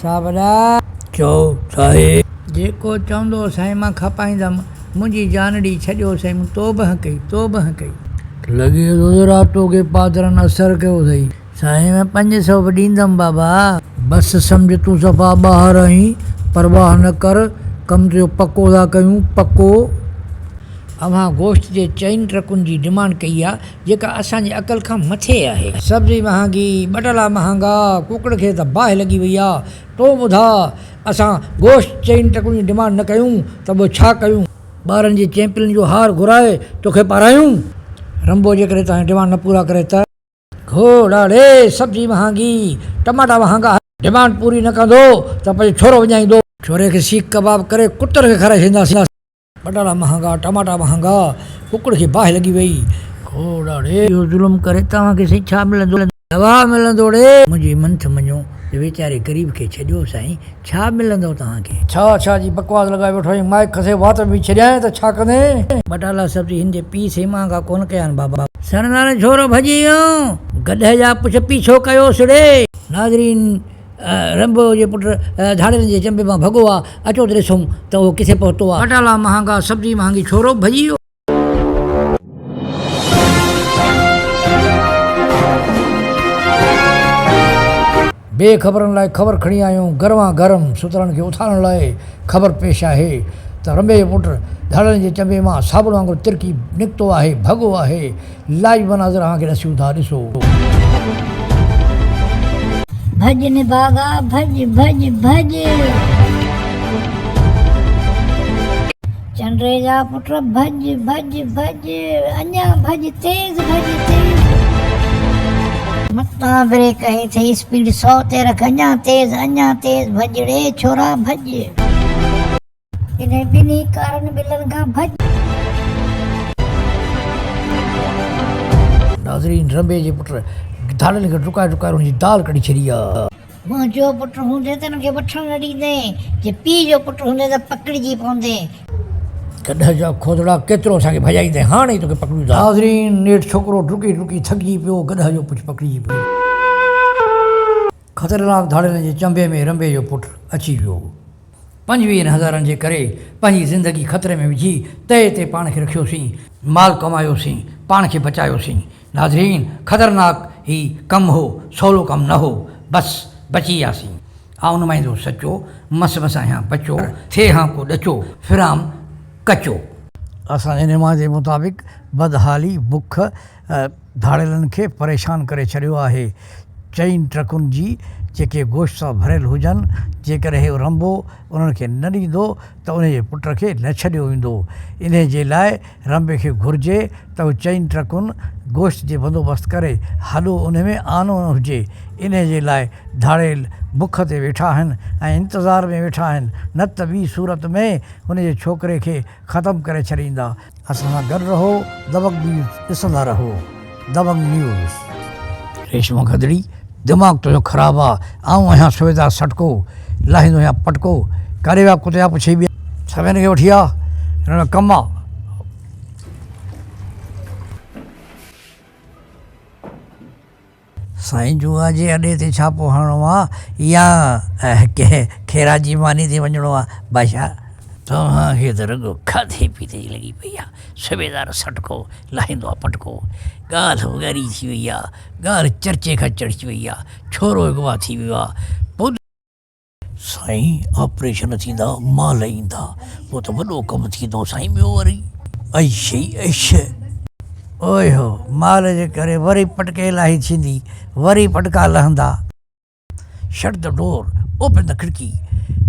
صاحب ڏا. چئو ڇاهي؟ جيڪو چوندو سائين مان کپائيندم، منهنجي جانڙي ڇڏيو سائين مون توبهه ڪئي، توبهه ڪئي. لڳي ٿو ته راتو کي پادرن اثر ڪيو اٿئي. سائين مان 500 به ڏيندم بابا. بس سمجهه تون صفا ٻاهر آهين، پرواهه نه ڪر، ڪم تنهنجو پڪو ٿا ڪيون، پڪو. اوهان گوشت جي چئن ٽرڪن جي ڊمانڊ ڪئي آ، جيڪا اسان جي عقل کان مٿي آهي. سبزي مهانگي، ٻٽالا مهانگا، ڪڪڙ کي ته باهه لڳي وئي آ. تون ٻڌاء، اسان گوشت چئن ٽرڪن جي ڊمانڊ نه ڪيون ته ٻيو ڇا ڪيون؟ ٻارن جي چيمپلن جو هار گهرائي توکي پارايون؟ رنبو جيڪڏهن توهان جي ڊمانڊ نه پورا ڪري ته؟ گهوڙا ڙي، سبزي مهانگي، ٽماٽا مهانگا، ڊمانڊ پوري نه ڪندو ته پنهنجو ڇورو وڃائيندو. ڇوري کي سيخ ڪباب ڪري ڪتن کي کارائي ڇڏينداسين. پٽاٽا مهانگا، ٽماٽا مهانگا، ڪڪڙ کي باهه لڳي وئي. گهوڙا ڙي، اهو ظلم ڪري توهان کي سائين ڇا ملندو؟ دوا ملندو ڙي. منهنجي منٿ مڃو ته ويچاري غريب کي ڇڏيو سائين، ڇا ملندو توهان کي؟ ڇا ڇا جي بڪواس لڳائي ويٺو آهين، مائيڪ کسي وات ۾ وجهي ڇڏيانء ته ڇا ڪندين؟ ٻٽالا سبزي هن جي پيء سائين مهانگا ڪونه ڪيا آهن بابا. سرنداڻي ڇورو ڀڄي ويو، گڏهه جا پڇ پيڇو ڪيوس ڙي. ناظرين رنبو جي پٽ ڌاڙيلن جي چنبي مان ڀڳو آ، اچو ته ڏسون ته اهو ڪٿي پهتو آ. ٻٽالا مهانگا، سبزي مهانگي، ڇورو ڀڄي ويو. بي خبرن لاء خبر کڻي آيون، گرما گرم سترن کي اٿارڻ لاء خبر پيش آهي ته رنبي جو پٽ ڌاڙيلن جي چنبي مان صابڻ وانگر ترڪي نڪتو آهي، ڀڳو آهي. لائيو مناظر اوهان کي ڏسيون ٿا، ڏسو. ڀڄ نڀاڳا ڀڄ ڀڄ ڀڄ. چنڊي جا پٽ ڀڄ ڀڄ ڀڄ اڃا ڀڄ تيز ڀڄ تيز. متان بريڪ هي ٿئي اسپيڊ سو تي رک اڃا تيز اڃا تيز ڀڄ ڙي ڇورا ڀڄ. انهن ٻنهي ڪارن ٻلن کان ڀڄ. ناظرين رنبي جي پٽ ڌاڙيل کي ڊڪائي ڊڪائي ان جي دال ڪڍي ڇڏي آ. منهنجو پٽ هوندين ته ان کي وٺڻ نه ڏيندين، جي پيء جو پٽ هوندين ته پڪڙجي پوندين. گڏهه جا کوڌڙا ڪيترو اسان کي ڀڄائيندين، هاڻ ئي توکي پڪڙيون ٿا. ناظرين نيٺ ڇوڪرو ڊڪي ڊڪي ٿڪجي پيو، گڏهه جو پڇ پڪڙجي پيو. خطرناڪ ڌاڙيلن جي چنبي ۾ رنبي جو پٽ اچي ويو. پنجويهن هزارن جي ڪري پنهنجي زندگي خطري ۾ وجهي تئي تي پاڻ کي رکيوسين، مال ڪمايوسين، پاڻ کي بچايوسين. ناظرين خطرناڪ هي ڪم هو، سولو ڪم نه هو، بس بچي وياسين. آئون نمائندو سچو، مس مس آهيان بچو، ٿئي هان ڪو ڏچو، ڦرام ڪچو. اسان جي نمائندي مطابق بدحالي، بک، ڌاڙيلن کي پريشان ڪري ڇڏيو آهي. چئن ٽرڪن جي جيڪي گوشت سان ڀريل هجن، جيڪڏهن هو رنبو انهن کي نه ڏيندو ته انهي جي پٽ کي نه ڇڏيو ويندو. انهي جي لاء رنبي کي گهرجي ته هو چئن ٽرڪن گوشت جي بندوبست ڪري، هڏو انهي ۾ آنو نه هجي. انهي جي لاء ڌاڙيل بک تي ويٺا آهن ۽ انتظار ۾ ويٺا آهن، نه ته ٻي صورت ۾ هن جي ڇوڪري کي ختم ڪري ڇڏيندا. اسان سان گڏ رهو دبنگ نيوز ڏسندا رهو دبنگ نيوز. ريشم گدڙي دماغ تنهنجو خراب آ آئون آهيان سويدار سٽڪو لاهيندو آهيان پٽڪو ڪاڏي ويا ڪتيا پڇي ٻيا. سڀني کي وٺي آ هن ۾ ڪم آ. سائين جوئا جي اڏي تي ڇاپو هڻڻو آ يا ڪنهن خيرات جي ماني تي وڃڻو آ بادشاهه؟ توهان کي ته رڳو کاڌي پيتي جي لڳي پئي آ. صوبيدار سٽڪو لاهيندو آ پٽڪو. ڳالهه ڳري ٿي وئي آ. ڳالهه چرچي کان چڙهي وئي آ. ڇورو اغوا ٿي ويو آ. سائين آپريشن ٿيندا مال ايندا پوء ته وڏو ڪم ٿيندو سائين ٻيو وري ائش ئي ائش. اوئي هو مال جي ڪري وري پٽڪي لاهي ٿيندي وري پٽڪا لهندا. Shut the door open the کڙڪي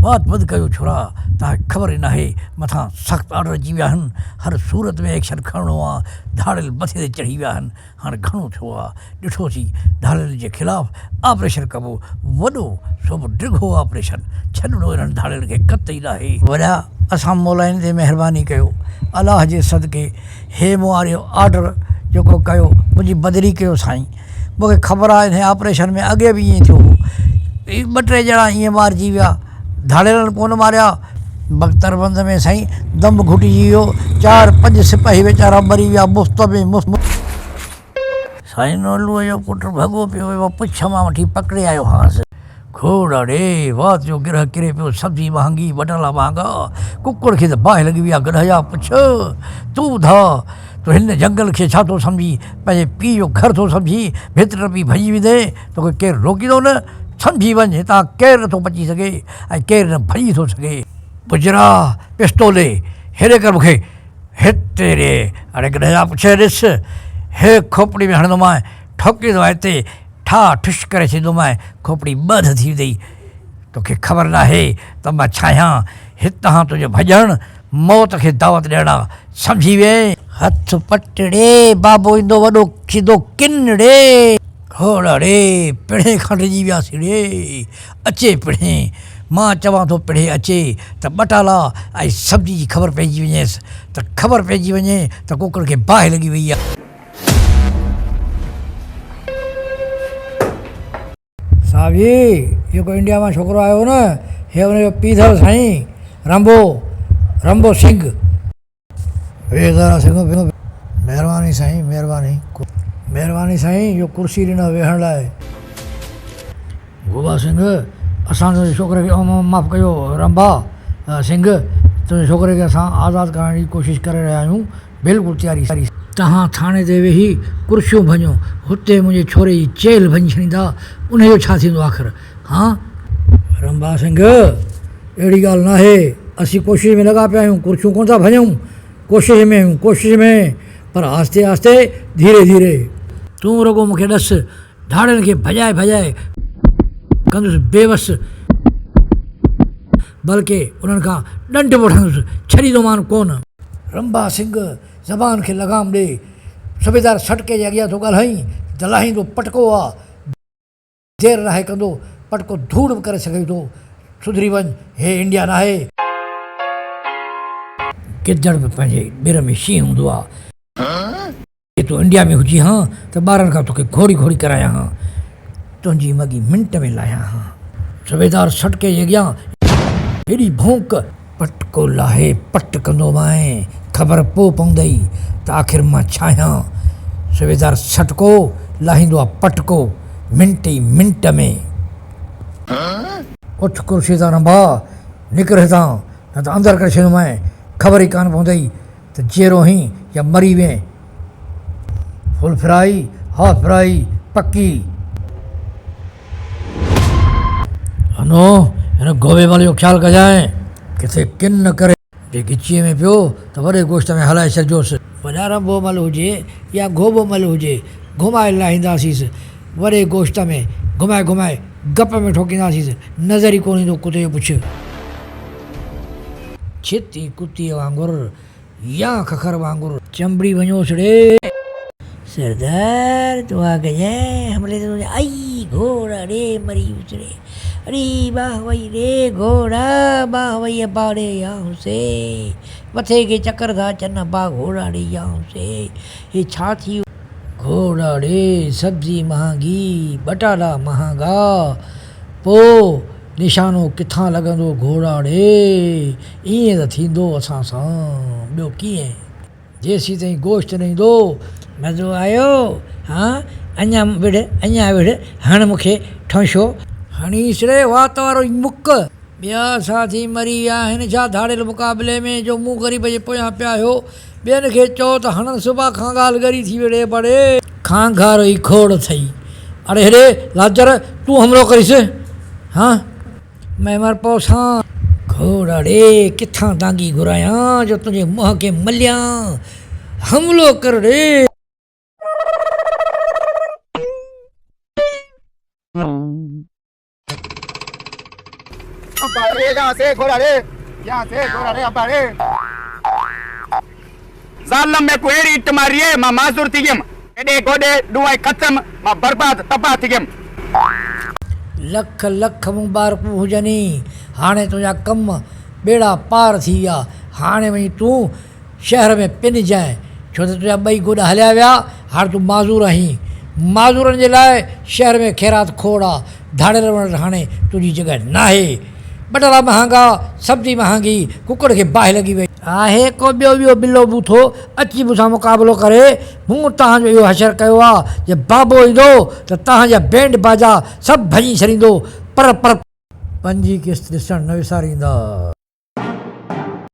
وات بند ڪيو ڇورا توهان کي خبر ئي ناهي مٿان سخت آرڊر اچي ويا آهن هر صورت ۾ ايڪشن کڻڻو آ ڌاڙيل مٿي تي چڙهي ويا آهن هاڻ گهڻو ٿيو آ، ڏٺوسين ڌاڙيلن جي خلاف آپريشن ڪبو، وڏو سو به ڊگهو آپريشن، ڇڏڻو انهن ڌاڙيلن کي قطعي ناهي. وڏا اسان مولائين تي مهرباني ڪيو، الله جي صدقي هي مون وارو آرڊر جيڪو ڪيو منهنجي بدلي ڪيو سائين، مون کي خبر آ انهي آپريشن ۾ اڳي به ائين ٿيو هو، ٻه ٽي ڄڻا ائين مارجي ويا، ڌاڙيلن ڪونه ماريا. بختر بند ۾ سائين دم گهٽجي ويو، چار پنج سپاهي ويچارا مري ويا مفت ۾ مفت. سائين نولوء جو پٽ ڀڳو پيو ويو، پڇ مان وٺي پڪڙي آيو هانس. گهوڙا ڙي، وات جو گرهه ڪري پيو، سبزي مهانگي، ٻٽالا مهانگا، ڪڪڙ کي ته باهه لڳي وئي آ، گڏهه جا پڇ، تون ٻڌاء، تون هن جنگل کي ڇا ٿو سمجهين، پنهنجي پيء جو گهر ٿو سمجهين، ڀت ٽپي ڀڄي ويندين، توکي ڪير روڪيندو نه، سمجهي وڃ، هتان ڪير نٿو بچي سگهي ۽ ڪير نه ڀڄي ٿو سگهي. بجرا، پستولي، هيڏي ڪر مون کي، هتي ڏي، اڙي گڏهه جا پڇ، ڏس، هي کوپڙي ۾ هڻندومانء، ٺوڪيندومانء هتي، ٺاهه ٺش ڪري ڇڏيندومانء، کوپڙي ٻڌ ٿي ويندئي. توکي خبر ناهي ته مان ڇاهيان، هتان تنهنجو ڀڄڻ موت کي دعوت ڏيڻ آ، سمجهي وئين؟ هٿ پٽ ڙي، بابو ايندو وڏو ٿيندو ڪن ڙي. گهوڙا ڙي، پڻهين کان ڊڄي وياسين ڙي، اچي پڻهين، مان چوان ٿو پڻهين اچي ته ٻٽالا ۽ سبزي جي خبر پئجي وڃيس ته خبر پئجي وڃي ته ڪڪڙ کي باهه لڳي وئي آ. صاحب جي جيڪو انڊيا مان ڇوڪرو آيو هو نه هي ان جو پيء اٿو سائين رمبو رمبو سنگهه. ويهه ذرا سنگهه مهرباني سائين مهرباني. مهرباني سائين جو ڪرسي ڏنو ويهڻ لاء. گوبا سنگهه اسان تنهنجي ڇوڪري کي معاف ڪجو رمبا سنگهه تنهنجي ڇوڪري کي اسان آزاد ڪرائڻ جي ڪوشش ڪري رهيا آهيون بلڪل تياري سان. توهان ٿاڻي تي ويهي ڪرسيون ڀڃو، هتي منهنجي ڇوري جي چيلهه ڀڃي ڇڏيندا، انهيء جو ڇا ٿيندو آخر؟ هان؟ رنڀا سنگهه، اهڙي ڳالهه ناهي، اسين ڪوشش ۾ لڳا پيا آهيون، ڪرسيون ڪونه ٿا ڀڃون، ڪوشش ۾ آهيون، ڪوشش ۾، پر آهستي آهستي، ڌيري ڌيري. تون رڳو مون کي ڏس، ڌاڙيلن کي ڀڄائي ڀڄائي ڪندس بيوس، بلڪه انهن کان ڏنڊ به وٺندس، ڇڏيندومان ڪونه. رنڀا سنگهه، زبان کي لغام ڏي. صوبيدار سٽڪي جي اڳيان ٿو ڳالهائين، دلاهيندو پٽڪو آ، دير ناهي ڪندو، پٽڪو ڌوڙ به ڪري سگهئي ٿو. سڌري وڃ، هي انڊيا ناهي. گدڙ به پنهنجي ٻر ۾ شينهن هوندو آ. جي تون انڊيا ۾ هجين ها ته ٻارن کان توکي گهوڙي گهوڙي ڪرايان ها. تنهنجي مڳي منٽ ۾ لاهيان ها. صوبيدار سٽڪي جي اڳيان ايڏي ڀونڪ. پٽڪو لاهي پٽ ڪندومانء، خبر پوء پوندئي ته آخر مان ڇاهيان. صوبيدار سٽڪو لاهيندو آ پٽڪو منٽ ئي منٽ ۾. اٿ ڪرسي تان رنڀا، نڪر هتان، نه ته اندر ڪري ڇڏيندومانء، خبر ئي ڪانه پوندئي ته جيئرو هين يا مري وئين. فل فرائي، هاف فرائي، پڪي. انو، هن گوبي مال جو خيال ڪجانء، ڪٿي ڪن نه ڪري. جي ڳچيء ۾ پيو ته وڏي گوشت ۾ هلائي ڇڏجوس. وڏا رنڀو مل هجي يا گهوٻو مل هجي، گهمائي لاهينداسينس. وڏي گوشت ۾ گهمائي گهمائي گپ ۾ ٺوڪينداسينس، نظر ئي ڪونه ايندو ڪتي جو پڇ. ڇتي ڪتيء وانگر يا ککر وانگر چنبڙي وڃوس ڙي. سردار دعا ڪجانء حملي تي تنهنجا ائي گهوڙا ڙي مري ويس ڙي اڙي ٻانهن وئي ڙي گهوڙا ٻانهن وئي ابا ڙي يا حسين مٿي کي چڪر ٿا اچن ابا گهوڙا ڙي يا حسين هي ڇا ٿي گهوڙا ڙي سبزي مهانگي ٻٽالا مهانگا پوء نشانو ڪٿان لڳندو گهوڙا ڙي، ائين ته ٿيندو اسان سان، ٻيو ڪيئن؟ جيسيتائين گوشت نه ايندو. مزو آيو هان، اڃا وڙهه، اڃا وڙهه، هڻ مون کي ٺونشو. هڻيس ڙي وات وارو ئي مڪ. ٻيا ساٿي مري ويا آهن ڇا ڌاڙيل مقابلي ۾، جو مون غريب جي پويان پيا آهيو. ٻين کي چئو ته هڻن صبح کان ڳالهه ڳري ٿي وڙي پڙي. کانگهارو ئي کوڙ اٿئي. اڙي هيڏي لاچر تون حملو ڪريس هان مهمر پوسان. گهوڙ اڙي ڪٿان دانگي گهرايان جو تنهنجي منهن کي مليان حملو ڪر ڙي. ابا ري يا سي گهوڙا ري يا سي گهوڙا ري ابا ري. ظالم ميڪون اهڙي اٽ ماري اي مان معذور ٿي گيم. ايڏي گوڏي ڏونئي ختم مان برباد تباهه ٿي گيم. لک لک مبارڪون هجني هاڻي تنهنجا ڪم ٻيڙا پار ٿي ويا هاڻي وڃي تون شهر ۾ پنجانء، ڇو ته تنهنجا ٻئي گوڏا هليا ويا، هاڻ تون معذور آهين. معذورن جي لاء شهر ۾ خيرات کوڙ آ، ڌاڙيلن وٽ هاڻي تنهنجي جڳهه ناهي. ٻٽالا مهانگا، سبزي مهانگي، ڪڪڙ کي باهه لڳي وئي. آهي ڪو ٻيو ٻيو ٻلو ٻوٿو اچي مون سان مقابلو ڪري؟ مون توهان جو اهو حشر ڪيو آ، جي بابو ايندو ته توهان جا بينڊ باجا سڀ ڀڃي ڇڏيندو. پر پر. پنجين قسط ڏسڻ نه وساريندا.